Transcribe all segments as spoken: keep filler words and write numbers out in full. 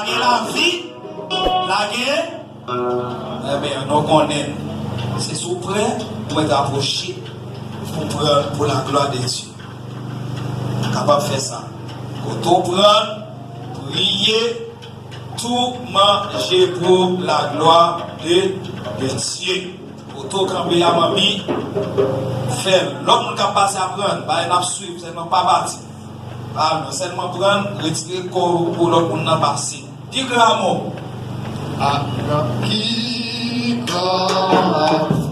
Gen lavi, la gen. Ebyen, nou konnen, se sou prè pou mwen te apwoche pou pran pou la gloire de Dieu. Kapab fè sa. Kote w pran, priye, tou manje pou la gloire de, de Dieu. Kote w kanpe a, manmi, fè l. Lòt moun k ap pase a pran, bagay n ap swiv, sèlman pa pati. Pa non, sèlman pran, retire kò w pou lòt moun nan pase. Pi gran mo. Ki gran.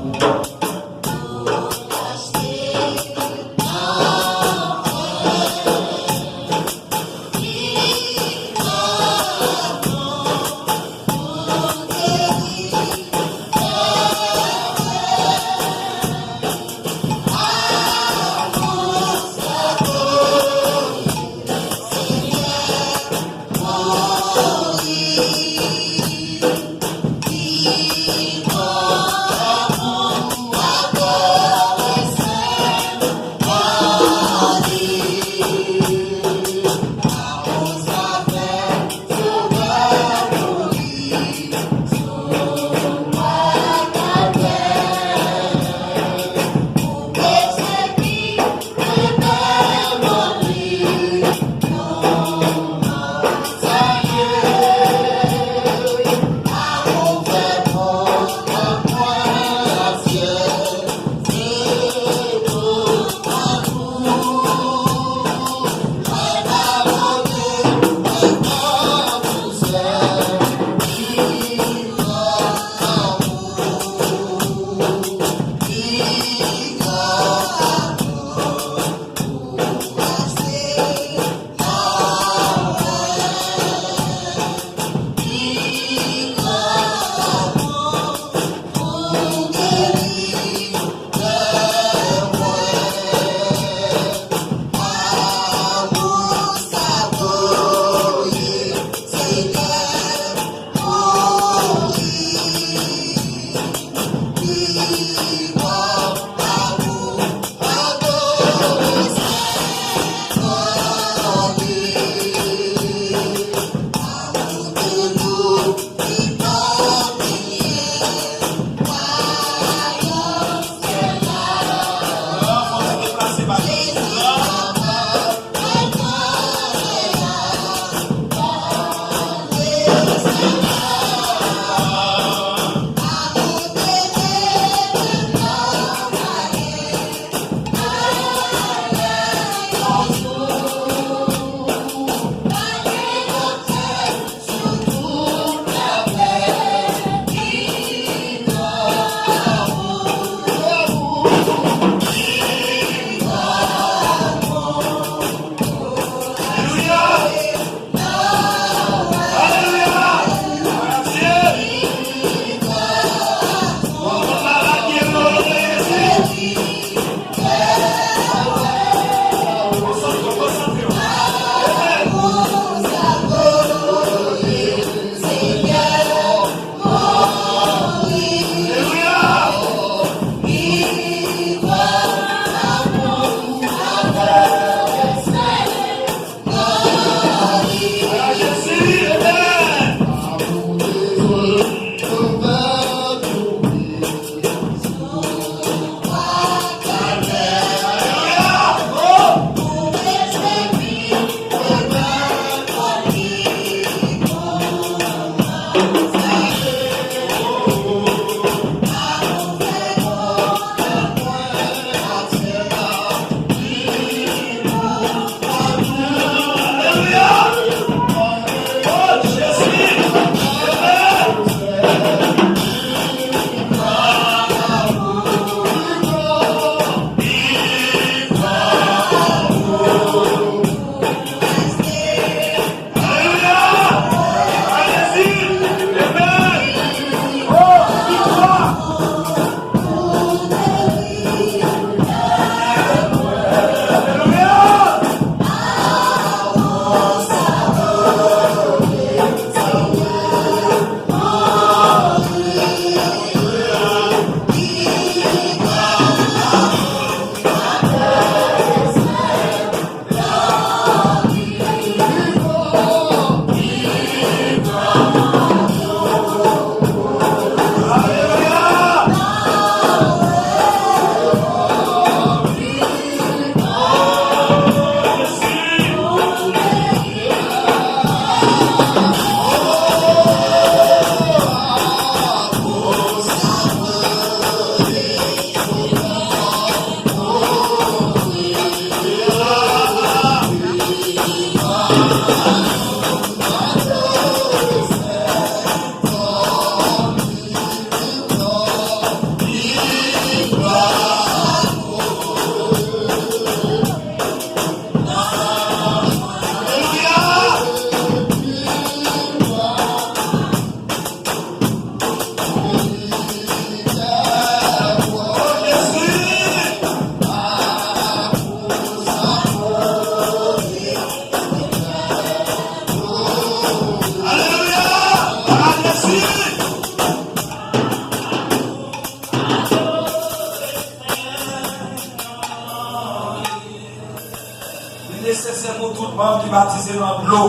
Nesesè pou tout manm ki batize nan dlo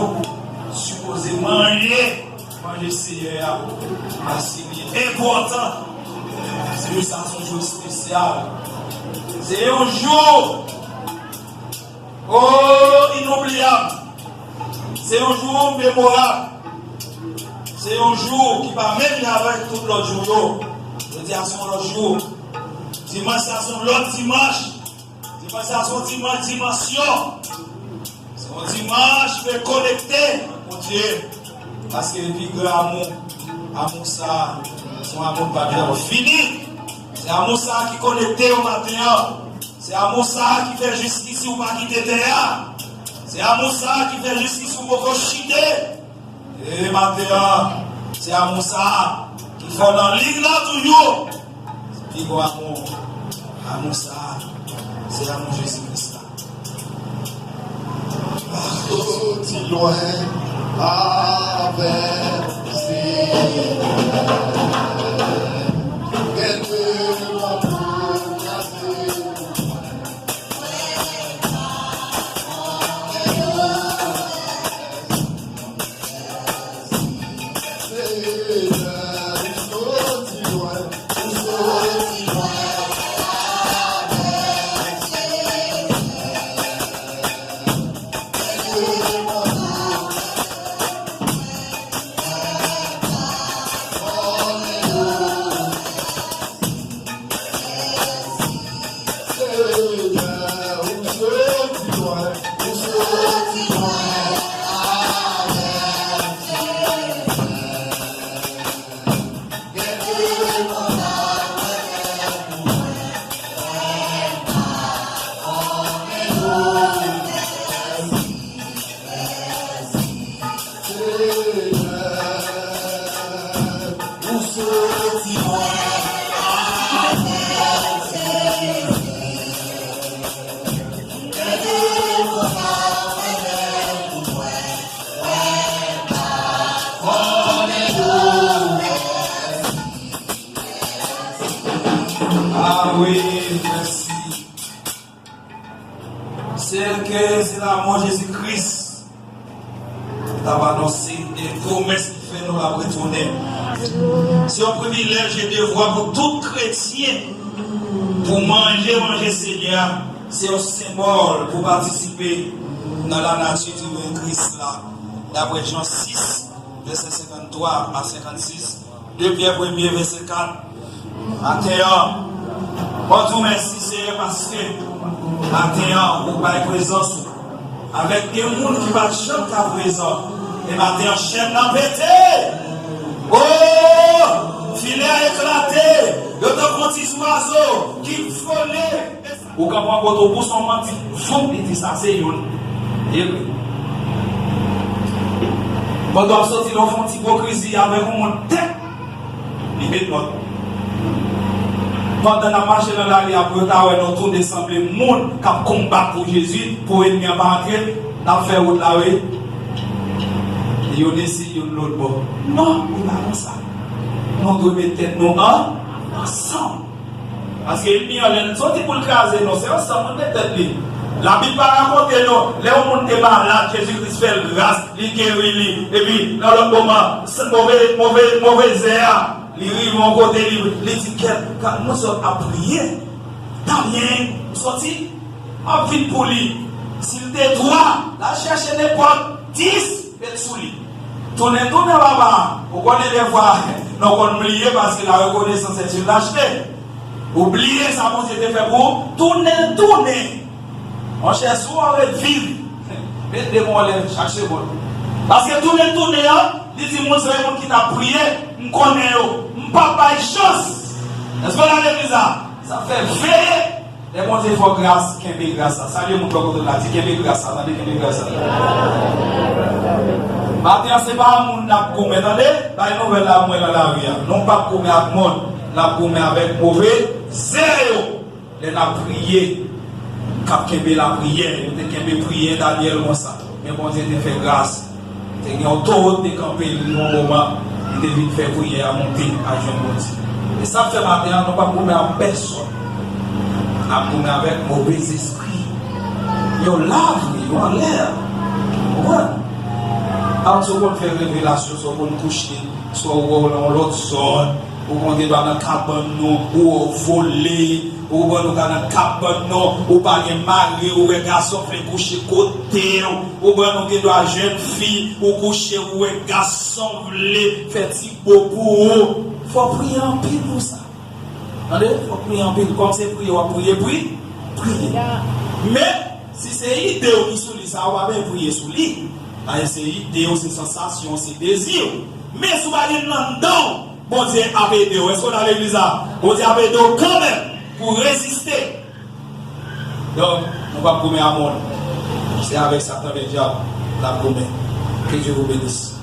sipoze manje manje Seyè a, paske li enpòtan. Se pou sa se yon jou espesyal. Se yon jou, o, inoubliyab. Se yon jou memorab. Se yon jou ki pa menm jan avèk tout lòt jou yo. Jodi a se yon lòt jou. Dimanch sa se yon lòt dimanch. Dimanch sa se yon dimanch dimansyon. Se yon dimanch rekonekte ak Bondye. Paske li pi gran amou. Amou sa, se yon amou ki pa janm fini. Se amou sa ki konekte yo maten an. Se amou sa ki fè jiskisi ou pa kite tè a. Se amou sa ki fè jiskisi ou poko chite. E maten an, se amou sa a ki fè w nan liy la toujou. Se pi gwo amou, amou sa a, se amou Jezi Kris la. Soti lwen avèk Senyè. Gen de moun pou kraze. Ah wi, mèsi. Se ke se lanmò Jezi Kris t ap anonse e pwomès li fè nou l ap retounen. Se yon privilèj e devwa pou tout kretyen pou manje manje Senyè a. Se yon senbòl pou patisipe nan lanati diven Kris la, dapre Jan sis, vèsè senkanntwa a senkannsis. De Pyè premye, vèsè kat. Maten an, mwen di w mèsi, Seyè, paske maten an, ou bay prezans ou avèk de moun ki pa t janm ka prezan. E maten an, chèn nan pete! O! Filè a eklate! Yo tankou ti zwazo ki vole! Ou kanpe yon kote, ou pouse yon manti, voup, li di, "Sa se youn." Li vre. Pandan w ap soti la, w fè yon ti ipokrizi avèk yon moun, tèk, li met lòt. Pandan n ap mache nan lari a, pou yo ta wè nou tounen sanble moun k ap konbat pou Jezi, pou ènmi an pa antre, n ap fè wout la, wi. Youn isi, youn lòt bò. Non, li pa konsa. Nou dwe met tèt nou an, ansanm. Paske ènmi an, lè l soti pou l kraze nou, se ansanm nou met tèt li. Labib pa rakonte nou, lè yon moun te malad, Jezi Kris fè l gras, li geri li. Epi, nan lòt moman, s-, move, move, move zè a, li rive yon kote, li, li di, "Kèt, gad moun sa ap priye. Damyen, soti, m ap vin pou li." Si l te twa, l al chèche nenpòt dis, met sou li. Tounen, tounen, papa. Ou konnen defwa, nou konn bliye paske la reconnaissance est une lâcheté. Ou bliye sa Bondye te fè pou ou. Tounen, tounen. Monchè, si w anvi viv, met de men w anlè chak segonn. Paske tounen, tounen an, li di moun sa, se moun ki t ap priye, m konnen yo. M p ap bay chans. Èske w nan legliz la? Sa fè veye. Lè Bondye fè w gras, kenbe gras la. Salye moun bò kote w la, di, "Kenbe gras la, tande, kenbe gras la." Maten an, se pa moun n ap goumen, tande? Bay nouvèl la pou mwen nan lari a. Nou p ap goumen ak moun, n ap goumen avèk move zè yo. Lè n ap priye, k ap kenbe lapriyè, yo te kenbe priyè Danyèl konsa. Men Bondye te fè gras. Te gen yon towo te kanpe li yon moman, li te vin fè priyè a monte al jwenn Bondye. E sa k fè maten an, nou p ap goumen ak pèsonn. N ap goumen avèk move zespri. Yo la vre, Yo anlè. Ou konprann? Alò, si w konn fè revelasyon, si w konn kouche, si w wè w nan yon lòt zòn, ou konn gen dwa nan kabann nou, ou wè w vole, ou konprann, ou ka nan kabann nou, ou pa gen mari, ou wè gason fè kouche kote w, ou konprann, ou gen dwa jèn fi, ou kouche, ou wè gason vle fè ti bo pou ou. Fò w priye anpil pou sa. Tande, fò w priye anpil. Kòm se priye w ap priye, pri, priye. Men, si se ide w ki sou li, sa w pa bezwen priye sou li. Paske se ide w, se sansasyon w, se dezi w. Men si w pa gen l anndan w, Bondye ap ede w. Èske w nan legliz la? Bondye ap ede w kanmenm pou w reziste. Donk, nou p ap goumen a moun. Se avèk Satan, le dyab, n ap goumen. Que Dieu vous bénisse.